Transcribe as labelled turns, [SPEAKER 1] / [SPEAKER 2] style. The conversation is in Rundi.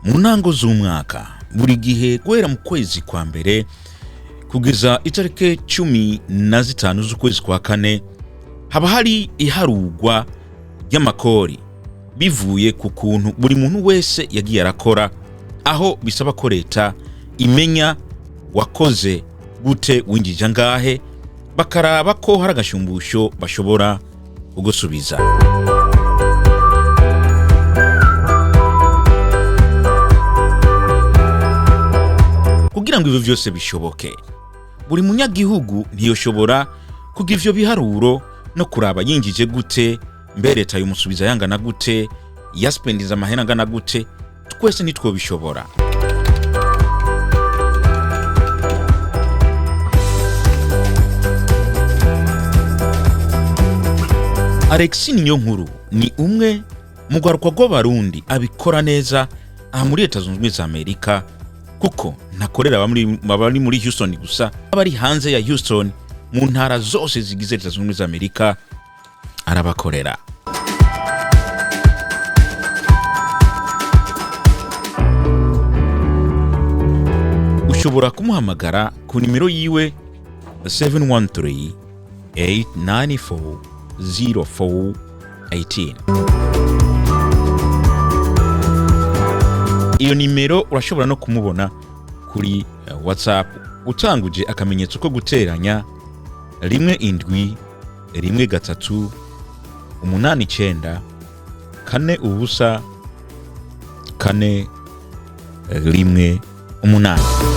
[SPEAKER 1] Mu ntango z'umwaka, buri gihe guhera mu kwezi kwa mbere kugeza itariki 15 z'ukwezi kwa kane, haba hari iharugwa ry'amakori bivuye ku kuntu buri muntu wese yagiye arakora, aho bisaba ko leta imenya wakoze gute, winjije angahe, bakaraba ko hari agashumbusho bashobora kugusubiza. Kugira ngo ivyo vyose bishoboke, buri munyagihugu ntiyoshobora kugira ivyo biharuro no kuraba yinjije gute, mbe leta yomusubiza yangana gute, yaspendiza amahera angana gute. Twese ntitwobishobora. Alexis Niyonkuru ni umwe mu rwaruka rw'Abarundi abikora neza aha muri Leta Zunze Ubumwe za Amerika, kuko ntakorera abari muri Houston gusa, abari hanze ya Houston mu ntara zose zigize Leta Zunze Ubumwe za Amerika arabakorera. Ushobora kumuhamagara ku nimero yiwe 713 894 0418. Iyo nimero urashobora no kumubona kuri WhatsApp utanguje akamenyetso ko guteranya 17 13 89 4 0 4 1 8.